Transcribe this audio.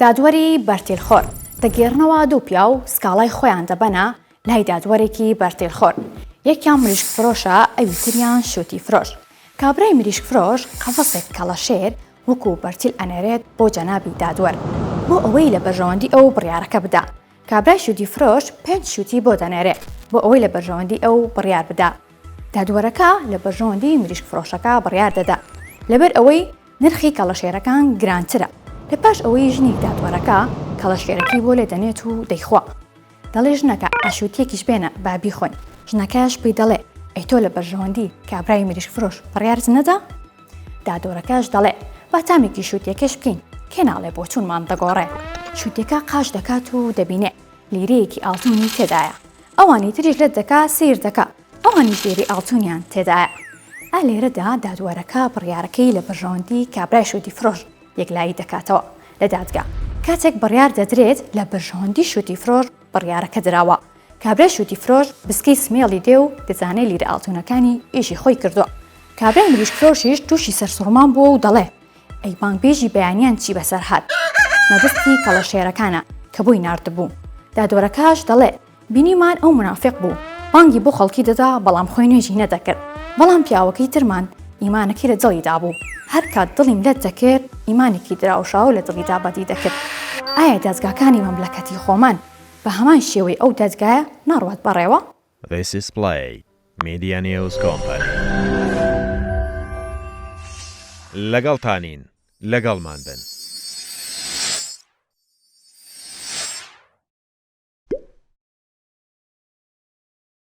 دادوەری بەرتیلخۆر، دەگێڕنەوە دوو پیاو سکاڵای خۆیان دەبەنە لای دادوەرێکی بەرتیلخۆر، یەکیان مریشک فرۆشە ئەوی تریان شوتی فرۆش. کابرای مریشک فرۆش قەفەسێک کەڵەشێر وەکو بەرتیل ئەنێرێت بۆ جەنابی دادوەر بۆ ئەوەی لە بەرژەوەندی ئەو بڕیارەکە بدا. کابرای شوتی فرۆش پێنج شوتی بۆ دەنێرێ بۆ ئەوەی لە بەرژەوەندی ئەو بڕیار بدا. دادوەرەکە لە بەرژەوەندی مریشک فرۆشەکە بڕیار دەدا لەبەر ئەوەی نرخی کەڵەشێرەکان گرانترە. لە پاش ئەوەی ژنی دادوەرەکە کەڵەشێرەکەی بۆ لێ دەنێت و دەیخوا. دەڵێ ژنەکە ئاشووتیەکیش بێنە با بیخۆین. ژنەکەش پێی دەڵێ ئەی تۆ لە بەرژەوەندی کابرای مریشک فرۆش بڕیارت نەدا؟ دادوەرەکەش دەڵێ با تامێکی شووتیەکەش بکەین کێ ناڵێ بۆچوونمان دەگۆڕێ. شووتیەکە قاچ دەکات و دەبینێ لیرەیەکی ئاڵتوونی تێدایە. ئەوانی تریش لەت دەکا سەیر دەکا ئەوانیش لیرەی ئاڵتوونیان تێدایە. ئا لێرەدا دادوەرەکە بڕیارەکەی لە بەرژەوەندی کابرای شووتی فرۆش یەکلایی دەکاتەوە لە دادگا کاتێک بڕیار دەدرێت لە بەرژەوەندی شووتی فرۆش بڕیارەکە دراوە کابرای شووتی فرۆش بسکەی سمێڵی دێ و دەزانێ لیرە ئاڵتوونەکانی ئیشی خۆی کردووە کابرای مریشک فرۆشیش تووشی سەرسوڕمان بووە و دەڵێ ئەی بانگبێژی بەیانیان چی بەسەر هات؟ مەبەستی کەڵەشێرەکانە کە بۆی ناردبوو. دادوەرەکەش دەڵێ، بینیمان ئەو مونافیق بوو، بانگی بۆ خەڵکی دەدا بەڵام خۆی نوێژی نەدەکرد، بەڵام پیاوەکەی ترمان ئیمانەکەی لە دڵیدا بوو، هەر کات دڵیم لەت دەکرد ئیمانێکی دراوشاوە لە دڵیدا بەدی دەکرد. ئایا دادگاکانی مەملەکەتی خۆمان بە هەمان شێوەی ئەو دادگایە ناڕوات بەڕێوە؟ This is Play Media News Company. لەگەڵتانین، لەگەڵمان بن.